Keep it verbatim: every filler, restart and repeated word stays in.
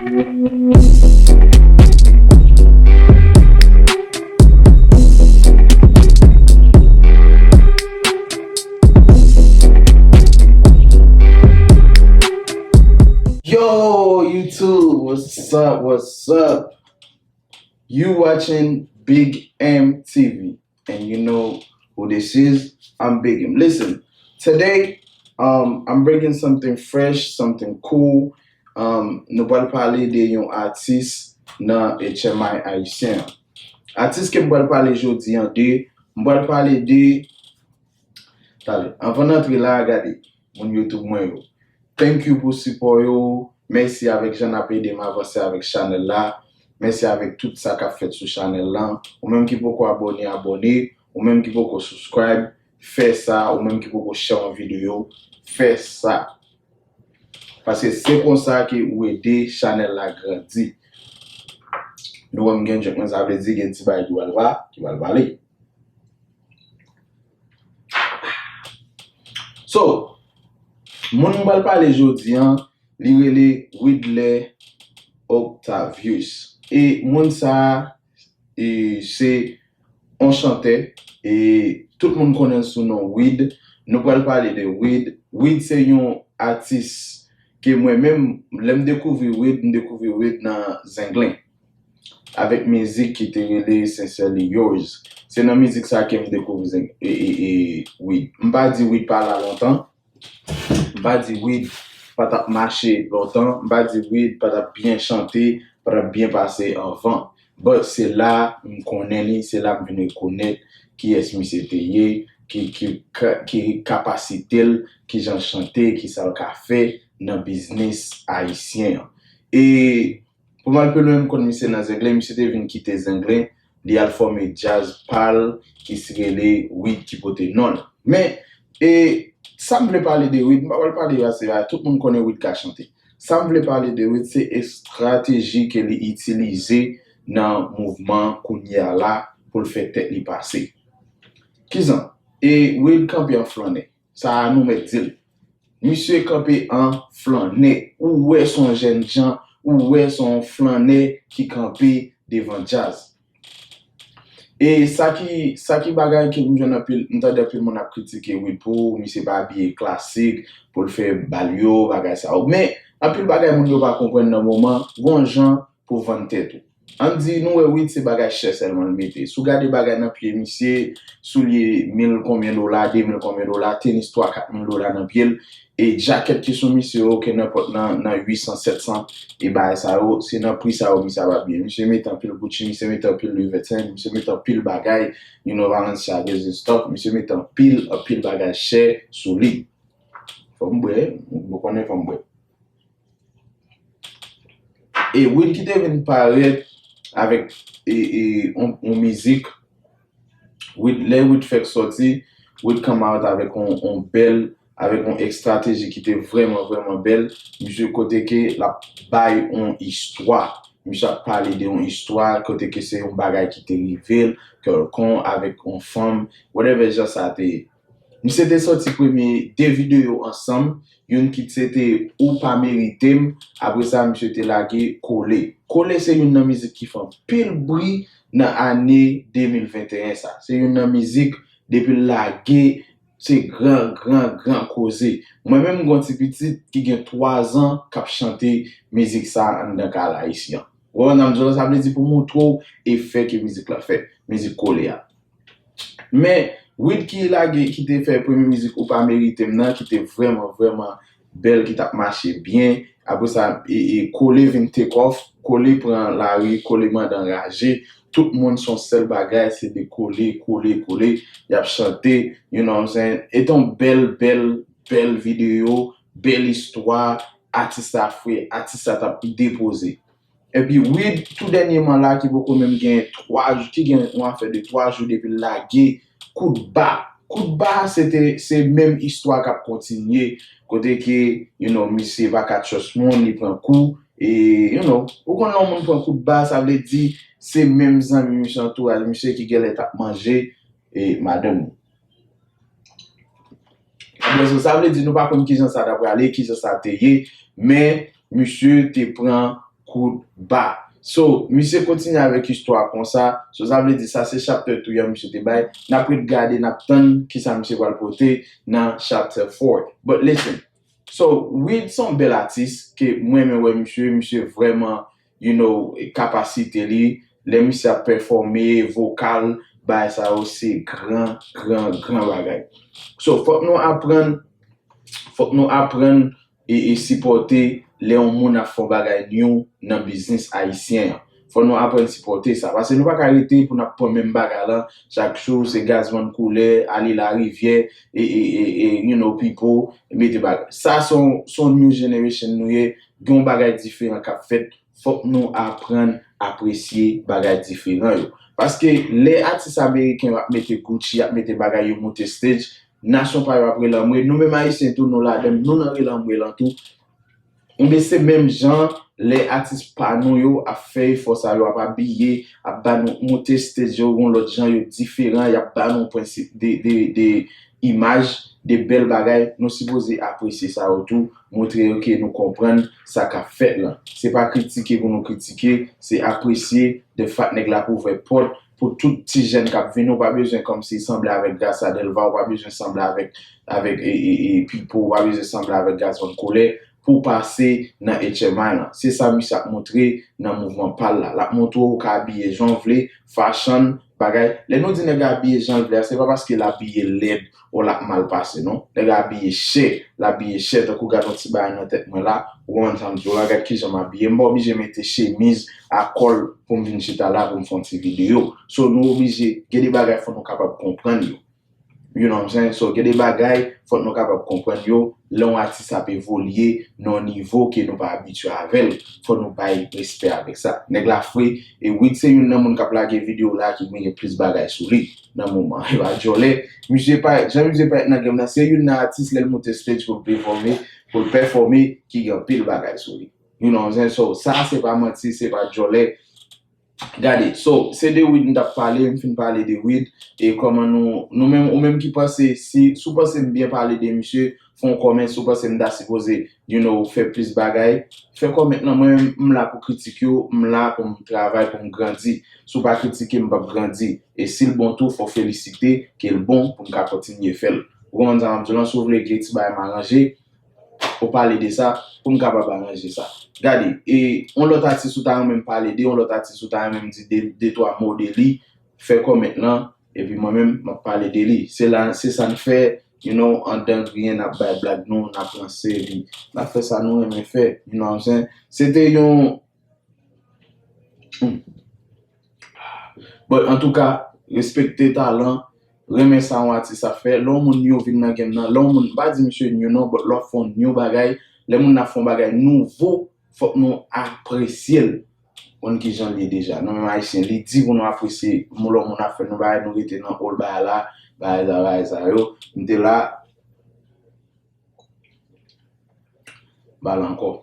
Yo, YouTube, what's up? What's up? You watching Big M T V, and you know who this is. I'm Big M. Listen, today, um, I'm bringing something fresh, something cool. Um, nou pral pale de yon atis nan H M I ayisyen an. Atis ke m pral pale jodi an de, m pral pale de, tale, anvan n antre la, gade, moun YouTube mwen yo. Thank you pou sipò yo. Mèsi avèk jan n ap ede m avanse avèk chanèl la. Mèsi avèk tout sa k ap fèt sou chanèl lan. Ou menm ki poko abòne, abòne. Ou menm ki poko subscribe, fè sa. Ou menm ki poko share yon videyo, fè sa. Paske se konsa ke ou ede chanèl la grandi. Nou wè m gen djòk, men sa vle di gen ti bagay ki pral va, ki pral vale. So, moun m pral pale jodi an, li rele Widley Octavius. E moun sa a, e, se yon chantè, e tout moun konnen l sou non Wid. Nou pral pale de Wid. Wid se yon atis ke mwen menm, lè m dekouvri Wid, m dekouvri Wid nan Zenglen. Avèk mizik ki te rele Sincerely Yours. Se nan mizik sa ke m dekouvri Zeng-, e, e, e, Wid. M pa di Wid pa la lontan. M pa di Wid pa t ap mache lontan. M pa di Wid pa t ap byen chante, pa t ap byen pase anvan. But se la m konnen li, se la m vin rekonèt kiyès misye te ye, ki, ki, ka-, ki kapasite l, kijan l chante, kisa l ka fè nan biznis ayisyen an. E pou m al pi lwen, m konn misye nan Zenglen, misye te vin kite Zenglen, li al fòme djaz pa l ki rele Wid ki pote non l. Men, e, sa m vle pale de Wid, m pa pral pale ase a, tout moun konnen Wid ka chante. Sa m vle pale de Wid, se estrateji ke li itilize nan mouvman kounye a la pou l fè tèt li pase. Kizan? E Wid kanpe an flannè. Sa a nou mèt di l. Misye kanpe an flannè. Ou wè se yon jènjan, ou wè se yon flannè ki kanpe devan djaz. E sa ki, sa ki bagay ke m jwenn anpil, m tande anpil moun ap kritike Wid pou misye pa abiye klasik, pou l fè bal yo, bagay sa yo. Men, anpil bagay moun yo pa konprann nan moman, gon jan pou vann tèt ou. Ann di, nou wè Wid se bagay chè sèlman l mete. Si w gade bagay nan pye misye, soulye mil konbyen dola, de mil konbyen dola, tenis twa kat mil dola nan pye l, e djakèt ki sou misye yo, ke nenpòt nan, nan uit san, sèt san, e bagay sa yo, se nan pri sa yo misye ap abiye. Misye mete anpil Gucci, misye mete anpil Louis Vuitton, misye mete anpil bagay, you know, Balenciaga and stuff, misye mete anpil, anpil bagay chè sou li. Fò m bwè, ou konnen fò m bwè. E Wid ki te vin parèt avèk, e, e, on, on mizik. Wid, lè Wid fèk sòti, Wid come out avèk on, on bèl, avèk on estrateji ki te vrèman, vrèman bèl. Misye kote ke l ap bay on istwa. Misye ap pale de on istwa, kote ke se yon bagay ki te rive l, kèlkonk, avèk on fanm, whatever jan sa te ye. Misye te sòti premye de videyo ansanm, youn ki se te Ou pa merite m, apre sa misye te lage Kole. Kole se youn nan mizik ki fè anpil bri nan ane de mil venteyen sa. Se youn nan mizik depi l lage, se gran, gran, gran koze. Mwen menm m gon ti pitit ki gen twa zan k ap chante mizik sa anndan kay la isit an. Ou konprann sa m di w la, sa vle di pou montre w efè ke mizik la fè, mizik Kole a. Men, Wid ki lage, ki te fè premye mizik Ou pa merite m nan, ki te vrèman, vrèman bèl, ki t ap mache byen. Apre sa, e, e, Kole vin take off, Kole pran lari, Kole mande anraje. Tout moun se yon sèl bagay, se de Kole, Kole, Kole. Y ap chante, you know what I'm saying? E te yon bèl, bèl, bèl videyo, bèl istwa, atis la fre, atis la t ap depoze. Epi Wid, tou dènyèman la, ki poko menm gen twa jou, ki gen yon afè de twa jou depi l lage Kout Ba. Kout Ba, se te, se menm istwa k ap kontinye, kote ke, you know, misye pa ka trust moun, li pran kou, e, you know, ou konn lè yon moun pran kout ba, sa vle di, se menm zanmi misye, antouraj misye ki genlè t ap manje, e, madanm li. Ebyen, so, sa vle di nou pa konn kijan sa ta prale, kijan sa te ye, men misye te pran kout ba. So, misye kontinye avèk istwa konsa. So, sa vle di sa se chapter three an misye te bay. N ap ret gade, n ap tann kisa misye pral pote nan chapter four. But listen, so, Wid se yon bèl atis ke mwen renmen wè misye, misye vrèman, you know, kapasite li, lè misye ap pèfòme, vokal, bagay sa yo se gran, gran, gran bagay. So, fòk nou aprann, fòk nou aprann e, e sipòte lè yon moun ap fè yon bagay new nan biznis ayisyen an. Fò nou aprann sipòte sa. Paske nou pa ka rete pou n ap pran menm bagay lan. Chak jou, se gazman koulè, ale larivyè, e, e, e, e, you know, pipo, mete bagay. Sa se yon, se yon new generation nou ye. Gen yon bagay diferan k ap fèt. Fòk nou aprann apresye bagay diferan yo. Paske lè atis ameriken yo ap mete Gucci, ap mete bagay yo monte stage, nasyon pa yo ap rele anmwe. Nou menm ayisyen tou, nou ladan, nou nan rele anmwe lan tou. Ebyen, se menm jan, lè atis pa nou yo ap fè efò sa yo, ap abiye, ap ba nou monte stage yo, yon lòt jan yo diferan, y ap ba nou prensip de, de, de imaj, de bèl bagay, nou sipoze apresye sa yo tou, montre yo ke nou konprann sa k ap fèt lan. Se pa kritike pou nou kritike, se apresye de fat nèg la ap ouvè pòt pou tout ti jèn k ap vini, ou pa bezwen kòmsi sanble avèk Gracia Delva, ou pa bezwen sanble avèk, avèk, e, e, e, Pipo, ou pa bezwen sanble avèk Gazman Kolè pou w pase nan H M I lan. Se sa misye ap montre nan mouvman pa l la. L ap montre w ou ka abiye jan w vle, fashion, bagay. Lè nou di nèg abiye jan l vle a, se pa paske l abiye lèd ou l ap mal pase, non. Nèg abiye chè, l abiye chè, tankou gad yon ti bagay nan tèt mwen la, ou konprann sa m di w la, gad kijan m abiye. M pa oblije mete chemiz a kòl pou m vin chita la pou m fè yon ti videyo. So, nou oblije, gen de bagay fò nou kapab konprann yo. You know what I'm saying? So, gen de bagay, fòk nou kapab konprann yo, lè yon atis ap evolye nan yon nivo ke nou pa abitye avè l, fò nou bay respè avèk sa. Nèg la fre, e Wid se youn nan moun k ap lage videyo la ki genyen plis bagay sou li nan moman. E pa djòlè, misye parèt, jan misye parèt nan game nan, se youn nan atis lè l monte stage pou l pèfòme, pou l pèfòme, ki gen anpil bagay sou li. You know what I'm saying? So, sa se pa manti, se pa djòlè. Gade, so, se de Wid m t ap pale, m fin pale de Wid, e kòman nou, nou menm, ou menm ki panse, si, si w panse m byen pale de misye, fè yon comment, si w panse m ta sipoze, you know, fè plis bagay, fè comment lan, mwen menm, m la pou kritik yo, m la pou m travay, pou m grandi. Si w pa kritike, m p ap grandi. E si l bon tou, fò w felisite ke l bon pou m ka kontinye fè l. Ou konprann sa m ap di w lan, si w vle gen ti bagay m aranje, ou pale de sa, pou m kapab aranje sa. Gade, e yon lòt atis ou ta renmen m pale de, yon lòt atis ou ta renmen m di de, de twa mo de li, fè comment lan, epi mwen menm, m ap pale de li. Se la, se sa n fè, you know, anndan griyen, n ap bay blag nou, n ap lanse li. N ap fè sa nou renmen fè, you know what I'm saying? Se te yon, hmm. But antouka, respekte talan, renmen sa yon atis ap fè. Lè yon moun new vin nan game nan, lè yon moun, m pa di misye new non, but lè w ap fè yon new bagay, lè moun nan ap fè yon bagay nouvo, fòk nou apresye l. Konn kijan l ye deja. Nou menm ayisyen, li di pou nou apresye, moun lè yon moun ap fè nou bagay, nou rete nan old bagay la, bagay sa, bagay sa yo. M te la, bal ankò.